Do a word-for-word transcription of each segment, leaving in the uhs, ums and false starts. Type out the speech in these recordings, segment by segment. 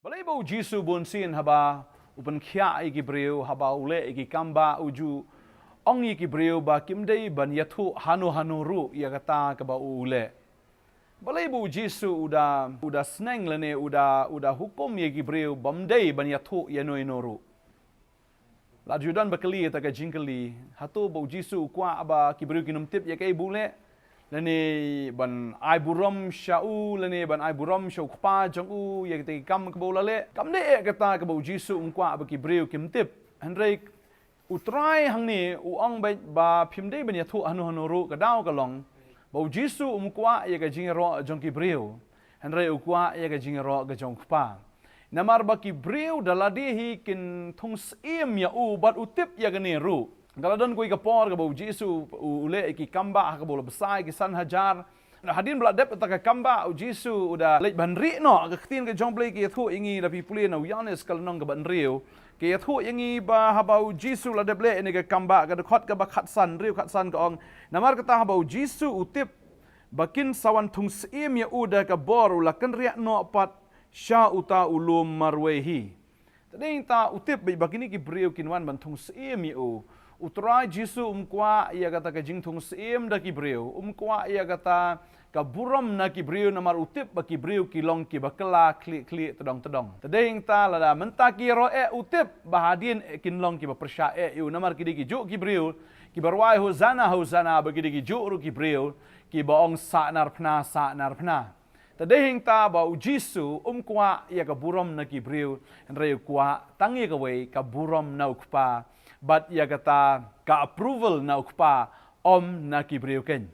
Balei ba u Jisu bun sien haba u pynkhiah ïa ki briew, haba u leh ïa ki kambah, u ju ong ïa ki briew ba kim dei ban ïathuh hano hano ruh ïa kata kaba u leh? Balei ba u Jisu u da, u da sneng lane u da, u da hukum ïa ki briew bym dei ban ïathuh ïano ïano ruh? La ju don ba kylli ïa kata ka jingkylli, hato ba u Jisu u kwah ba ki briew kin ym tip ïa kaei ba u leh, lane ban ai burom sha u, lane ban ai burom sha u Kpa jong u ïa kita ki kam kaba u la leh? Kam dei eh kata kaba u Jisu um kwah ba ki briew kim tip. Hynrei u Trai hangne u ong beit ba phim dei ban ïathuh hano hano ruh. Ka daw ka long ba u Jisu um kwah ïa ka jingïaroh jong ki briew, hynrei u kwah ïa ka jingïaroh ka jong u Kpa. Namar ba ki briew da lade hi kin thung syiem ïa u bad u tip ïa kane ruh. Ka la don kawei ka por kaba u Jisu u, u leh ïa ki kambah ha kaba u la bsa ïa ki san hajar. Hadien ba la dep kata ka kambah, u Jisu u da leit ban rieh noh. Ka ktien ka jong U Blei ka ïathuh ïa ngi, lada phi pule na u Ïoannis ka lynnong kaba hynriew, ka ïathuh ïa ngi ba haba u Jisu la dep leh ïa kane ka kambah, ka dkhot kaba khatsan, hynriew khatsan, ka ong: Namar kata haba u Jisu u tip ba kin sa wan thung syiem ïa u da ka bor, u la kynriah noh pat sha uta u lum marwei hi. Te dei hangta u tip beit ba kine ki briew kin wan ban thung syiem ïa u. U Trai Jisu um kwah ïa kata ka jingthung syiem da ki briew, um kwah ïa kata ka burom na ki briew, namar u tip ba ki briew ki long kiba kylla khlieh khlieh tdong tdong. Te dei hangta lada mynta ki ïaroh eh, u tip ba hadien eh kin long kiba pyrshah eh ïa u, namar ki dei kijuh ki briew kiba rwai Hosanna, Hosanna, bad ki dei kijuh ruh ki briew kiba ong, Sahnarphna, sahnarphna. Te dei hangta ba u Jisu um kwah ïa ka burom na ki briew, hynrei u kwah tang ïa kawei, ka burom na u Kpa, bad ïa kata ka approval na u Kpa, ym na ki briew keiñ.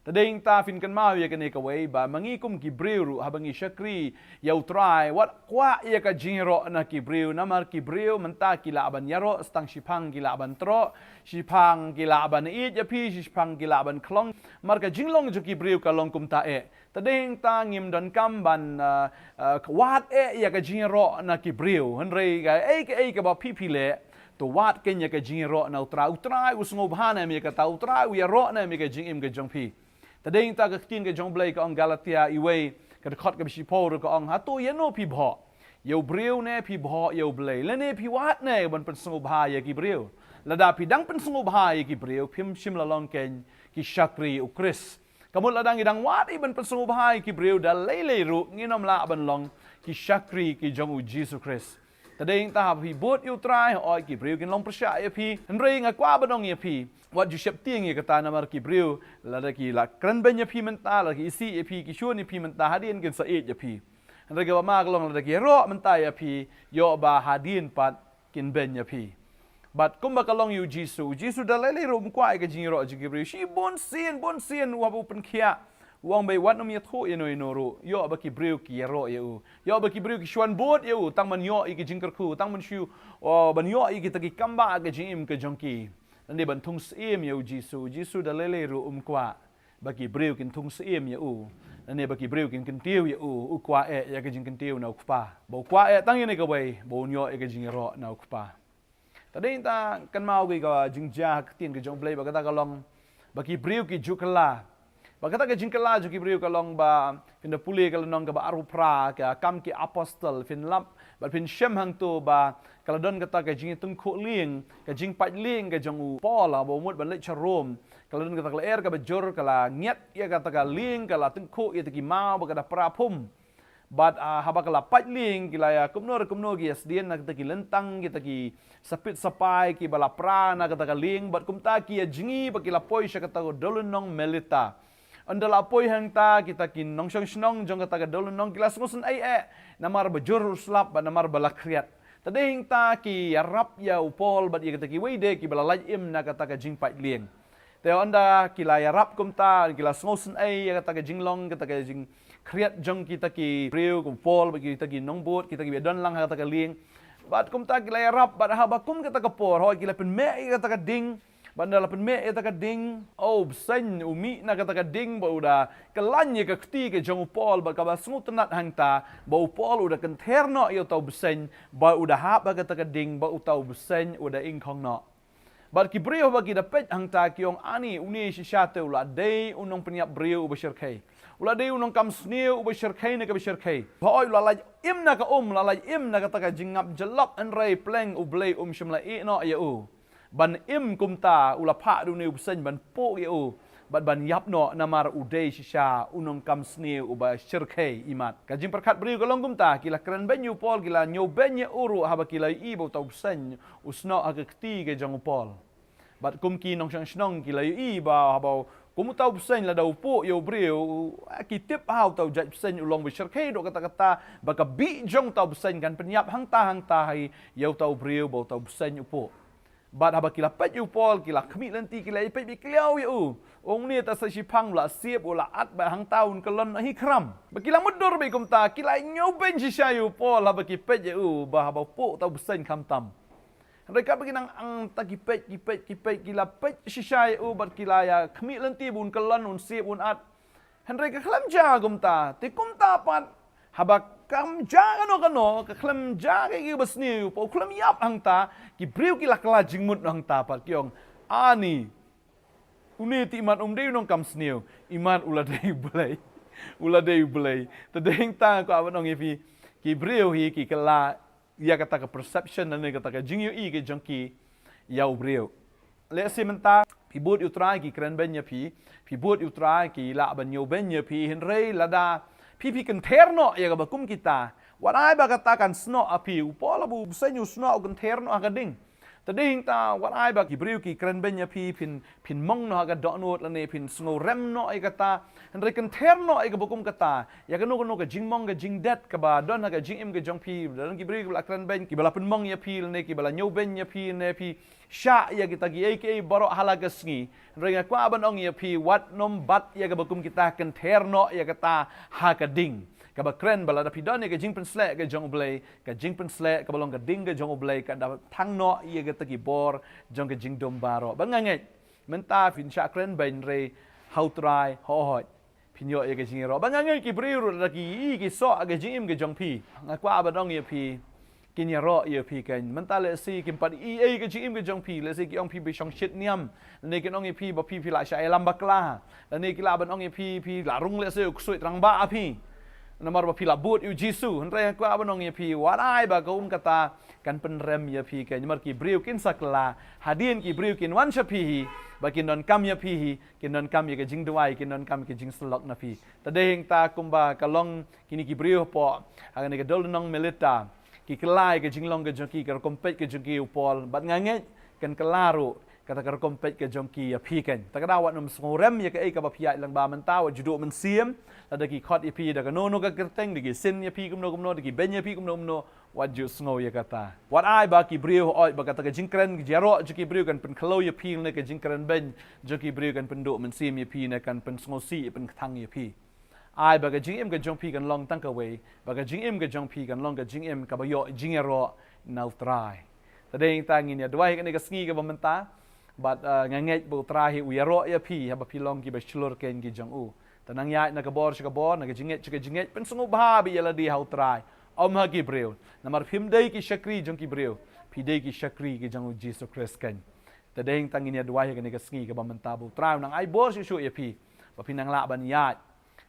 Te dei hangta phin kynmaw ïa kane kawei, ba ma ngi kum ki briew ruh, haba ngi shakri ïa u Trai, wat kwah ïa ka jingïaroh na ki briew, namar ki briew mynta ki lah ban ïaroh, sa tang shiphang ki lah ban troh, shiphang ki lah ban ïeit ïa phi, shiphang ki lah ban khlong. Namar ka jinglong jong ki briew ka long kumta eh. Te dei hangta ngim donkam ban, ah, ah, wad eh ïa ka jingïaroh na ki briew. Hynrei kaei kaei kaba phi phi leh, to wad keiñ ïa ka jingïaroh na u Trai. U Trai u sngewbha ne em ïa kata, u Trai u ïaroh ne em ïa ka jingim ka jong phi. Te dei hangta ka ktien ka jong U Blei ka ong, Galatia wei, ka dkhot kaba shiphew ruh ka ong, hato ïano phi bhoh? Ïa u briew ne phi bhoh ïa U Blei? Lane phi wad ne ban pynsngewbha ïa ki briew? Lada phi dang pynsngewbha ïa ki briew, phim shym la long keiñ ki shakri u Khrist. Ka mut lada ngi dang wad hi ban pynsngewbha ïa ki briew, da lei lei ruh ngin ym lah ban long ki shakri ki jong u Jisu Khrist. Te dei hangta haba phi bud ïa u Trai, hooid ki briew kin long pyrshah ïa phi. Hynrei nga kwah ban ong ïa phi, wat ju sheptieng ïa kata, namar ki briew lada ki la kren beiñ ïa phi mynta, lada ki isih ïa phi, ki shun ïa phi mynta, hadien kin sa ïeit ïa phi. Hynrei kaba ma ka long lada ki ïaroh mynta ïa phi, ïoh ba hadien pat kin beiñ ïa phi. Bad kumba ka long ïa u Jisu, u Jisu da lei lei ruh um kwah ïa ka jingïaroh jong ki briew. Shi bun sien, bun sien, u haba u pynkhiah, u ong beit wat nym ïathuh ïano ïano ruh. Ïoh ba ki briew ki ïaroh ïa u. Ïoh ba ki briew ki shu wan bud ïa u, tang ban ïoh ïa ki jingkyrkhu, tang ban shu, oh, ban ïoh ïa kita ki kambah ka jingim ka jong ki. Lane ban thung syiem ïa u Jisu, u Jisu da lei lei ruh um kwah ba ki briew kin thung syiem ïa u, lane ba ki briew kin kyntiew ïa u. U kwah eh ïa ka jingkyntiew na u Kpa. Ba u kwah eh tang ïa kane kawei, ba un ïoh ïa ka jingïaroh na u Kpa. Te dei hangta kynmaw ïa ka jingjia ha ka ktien ka jong U Blei, ba kata ka long ba ki briew ki ju kylla. Ba kata ka jingkylla jong ki briew ka long ba phin da pule ka lynnong kaba arphew phra ka Kam ki Apostol, phin lap bad phin shem hangto ba ka la don kata ka jingtyngkhuh lieng, ka jingpait lieng ka jong u Paul haba u mut ban leit sha Rom. Ka la don kata ka lyer kaba jur, ka la ngiat ïa kata ka lieng, ka la tyngkhuh ïa kita ki maw bad ka da pra phum. Bad, ah, haba ka la pait lieng, ki la ïa kumno re kumno ki ïa sdien na kita ki lyntang, kita ki sapit sapai kiba la pra na kata ka lieng, bad kumta ki ïa jngi bad ki la poi sha kata ka dewlynnong Melita. Ynda la poi hangta, kita ki nongshong shnong jong kata ka dewlynnong ki la sngewsynei eh, namar ba jur u slap bad namar ba la khriat. Te dei hangta ki ïarap ïa u Paul bad ïa kita kiwei de kiba la lait im na kata ka jingpait lieng. Te ynda ki la ïarap kumta, ki la sngewsynei ïa kata ka jinglong, kata ka jingkhriat jong kita ki briew, u Paul bad kita ki nongbud, kita kiba don lang ha kata ka lieng. Bad kumta ki la ïarap, bad haba kum kata ka por, hooid ki la pynmih ïa kata ka ding. Bad ynda la pynmih ïa kata ka ding, oh, u bseiñ u mih na kata ka ding, bad u da kyllain ïa ka kti ka jong u Paul, bad kaba sngewtynnat hangta ba u Paul u da kynther noh ïa uta u bseiñ, bad u da hap ha kata ka ding, bad uta u bseiñ u da ingkhong noh. Bad ki briew haba ki da peit hangta ki ong, ani une shisha te u la dei u nongpynïap briew uba shyrkhei. U la dei u nongkam sniew uba shyrkhei na kaba shyrkhei. Ba hooid u la lait im na ka um, u la lait im na kata ka jingngap jyllop, hynrei pleng U Blei um shym la ïeh noh ïa u. Ban im kumta u la phah da une u bseiñ ban puh ïa u bad ban ïap noh, namar u dei shisha u nongkam sniew uba shyrkhei imat. Ka jingpyrkhat briew ka long kumta, ki la kren beiñ ïa u Paul, ki la ñiew beiñ ïa u ruh haba ki la ïohi ba uta u bseiñ u snoh ha ka kti ka jong u Paul. Bad kum ki nongshong shnong ki la ïohi ba haba kum uta u bseiñ lada u puh ïa u briew, eh, ki tip ha uta u jait bseiñ u long ba shyrkhei, dok kata kata ba ka bih jong uta u bseiñ kan pynïap hangta hangta hi ïa uta u briew ba uta u bseiñ u puh. Bad haba ki la peit ïa u Paul, ki la khmih lynti, ki la ïa peit beit kliaw ïa u. Ong, une ta sa shiphang, u la siep, u la at, bad hangta un kyllon hi khram. Ba ki la mutdur beit kumta, ki la ñiew beiñ shisha ïa u Paul haba ki peit ïa u ba haba u puh uta u bseiñ khamtam. Hynrei katba ki nang angta ki peit, ki peit, ki peit, ki la peit shisha ïa u bad ki la ïa khmih lynti ba un kyllon, un siep, un at. Hynrei ka khlem jia kumta, te kumta pat haba kam jia kano kano, ka khlem jia kaei kaba sniew, u Paul u khlem ïap hangta, ki briew ki la kylla jingmut noh hangta pat, ki ong, ani, une te imat um dei u nongkam sniew, imat u la dei U Blei. U la dei U Blei. Te dei hangta nga kwah ban ong ïa phi, ki briew hi ki kylla ïa kata ka perception lane kata ka jingïohi ka jong ki ïa u briew. Lehse mynta phi bud ïa u Trai ki kren beiñ ïa phi, phi bud ïa u Trai ki lah ban ñiew beiñ ïa phi, hynrei lada phi phi kynther noh ïa kaba kum kita, wat ai ba kata kan snoh ha phi. U Paul haba u bseiñ u snoh, u kynther noh ha ka ding. Te dei hangta, wat ai ba ki briew ki kren beiñ ïa phi, phin, phin mong noh ha ka dohnud lane phin sngewrem noh ïa kata. Hynrei kynther noh ïa kaba kum kata ïa kano kano ka jingmong ka jingdet kaba don ha ka jingim ka jong phi. Don ki briew kiba la kren beiñ, kiba la pynmong ïa phi lane kiba la ñiew beiñ ïa phi, ne phi shah ïa kita kiei kiei baroh ha la ka sngi. Hynrei nga kwah ban ong ïa phi, wat nym bat ïa kaba kum kita, kynther noh ïa kata ha ka ding. Kaba kren ba lada phi don ïa ka jingpynsleh ka jong U Blei, ka jingpynsleh kaba long ka ding ka jong U Blei ka da thang noh ïa kita ki bor jong ka jingdum baroh. Ba nga ngeit mynta phin shah kren beiñ, hynrei ha u Trai, hooid, phin ïoh ïa ka jingïaroh. Ba nga ngeit ki briew ruh lada ki ïohi ki soh ha ka jingim ka jong phi, nga kwah ban ong ïa phi, kin ïaroh ïa phi keiñ. Mynta lehse kim pat ïohi ei ka jingim ka jong phi, lehse ki ong phi ba shong shit niam, lane kin ong ïa phi ba phi phi la shah ïalam bakla, lane ki lah ban ong ïa phi phi la rung lehse u ksuid rangbah ha phi, namar ba phi la bud ïa u Jisu. Hynrei nga kwah ban ong ïa phi, wat ai ba ka um kata kan pynrem ïa phi keiñ, namar ki briew kin sa kylla. Hadien ki briew kin wan sha phi hi, ba kin donkam ïa phi hi, kin donkam ïa ka jingduwai, kin donkam ïa ka jingsyllok na phi. Te dei hangta kumba ka long kine ki briew hapoh ha kane ka dewlynnong Melita, ki kylla ïa ka jinglong ka jong ki, ka rukom peit ka jong ki ïa u Paul, bad nga ngeit kin kylla ruh kata ka rukom peit ka jong ki ïa phi keiñ. Te ka daw wat nym sngewrem ïa kaei kaba phi ïaid lyngba mynta, wat ju duh mynsiem. Lada ki khot ïa phi da kano kano ka kyrteng, da ki sin ïa phi kumno kumno, da ki beiñ ïa phi kumno kumno, wat ju sngew ïa kata. Wat ai ba ki briew, hooid, ba kata ka jingkren ka jingïaroh jong ki briew kan pynkhlaiñ ïa phi, ne ka jingkren beiñ jong ki briew kan pynduh mynsiem ïa phi, ne kan pynsngewsih, pynkthang ïa phi. Ai ba ka jingim ka jong phi kan long tang kawei, ba ka jingim ka jong phi kan long ka jingim kaba ïoh jingïaroh na u Trai. Te dei hangta ngin ïa duwai ha kane ka sngi kaba mynta, bad, eh, nga ngeit ba u Trai hi u ïaroh ïa phi haba phi long kiba shlur keiñ ki jong u. Te nang ïaid na ka bor sha ka bor, na ka jingngeit sha ka jingngeit, pynsngewbha beit ïa lade ha u Trai, ym ha ki briew. Namar phim dei ki shakri jong ki briew, phi dei ki shakri ki jong u Jisu Khrist keiñ. Te dei hangta ngin ïa duwai ha kane ka sngi kaba mynta ba u Trai u nang ai bor shuh shuh ïa phi, ba phi nang lah ban ïaid.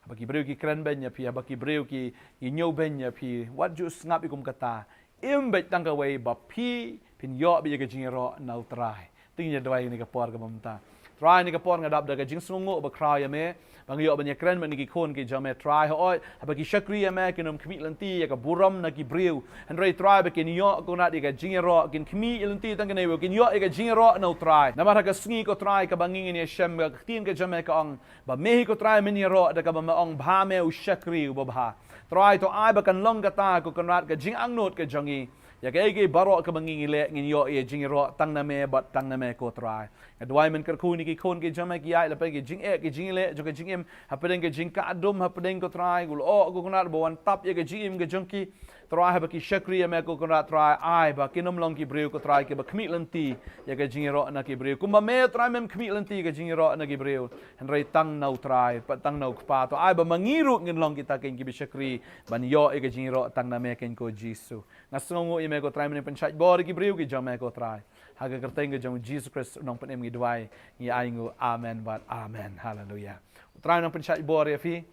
Haba ki briew ki kren beiñ ïa phi, haba ki briew ki, ki ñiew beiñ ïa phi, wat ju sngap ïa kum kata. Im beit tang kawei, ba phi phin ïoh beit ïa ka jingïaroh na u Trai. Te ngin ïa duwai ha kane ka por kaba mynta. Trai, ha kane ka por nga dap da ka jingsngewnguh bakhraw ïa me, ba nga ïoh ban ïakren bad kine ki khun ki jong me, Trai. Hooid, haba ki shakri ïa me kin ym khmih lynti ïa ka burom na ki briew. Hynrei Trai, ba kin ïoh, Kynrad, ïa ka jingïaroh, kin khmih lynti tang kane, ba kin ïoh ïa ka jingïaroh na u Trai. Namar ha ka sngi, ko Trai, kaba ngi ngin ïashem, ka ktien ka jong me ka ong, ba me hi, ko Trai, men ïaroh da kaba me ong, bha me u shakri uba bha. Trai, to ai ba kan long kata, ko Kynrad, ka jingangnud ka jong ngi. Ïa kaei kaei baroh kaba ngi ngi leh, ngin ïoh ïa jingïaroh tang na me bad tang na me, ko Trai. Nga duwai, men kyrkhu ïa kine ki khun ki jong me, ki ïaid lypa ki jingeh ki jingïaleh jong ka jingim, hapdeng ka jingkah dum, hapdeng, ko Trai, u lyoh, ko Kynrad, ba wan tap ïa ka jingim ka jong ki. Trai, haba ki shakri ïa me, ko Kynrad, Trai, ai ba kin ym long ki briew, ko Trai, kiba khmih lynti ïa ka jingïaroh na ki briew. Kumba me, Trai, mem khmih lynti ïa ka jingïaroh na ki briew, hynrei tang na u Trai, bad tang na u Kpa. To ai ba ma ngi ruh ngin long kita keiñ kiba shakri ban ïoh ïa ka jingïaroh tang na me keiñ, ko Jisu. Nga sngewnguh ïa me, ko Trai, men pynshait bor ïa ki briew ki jong me, ko Trai. Ha ka kyrteng ka jong u Jisu Khrist u Nongpynim ngi duwai, ngi ainguh, amen bad amen. Haleluya. U Trai u nang pynshait bor ïa phi.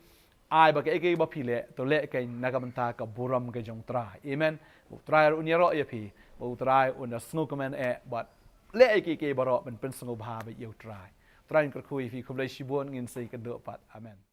ai ba kaei kaei ba phi leh, to leh kein na ka bynta ka burom ka jong U Trai. Amen. U Trai un ïaroh ïa phi, ba U Trai un da sngewkmen eh bad leh ïa kiei kiei baroh ban pynsngewbha bad ïa U Trai. U Trai un kyrkhu ïa phi, khublei shibun, ngin sa ïakynduh pat. Amen.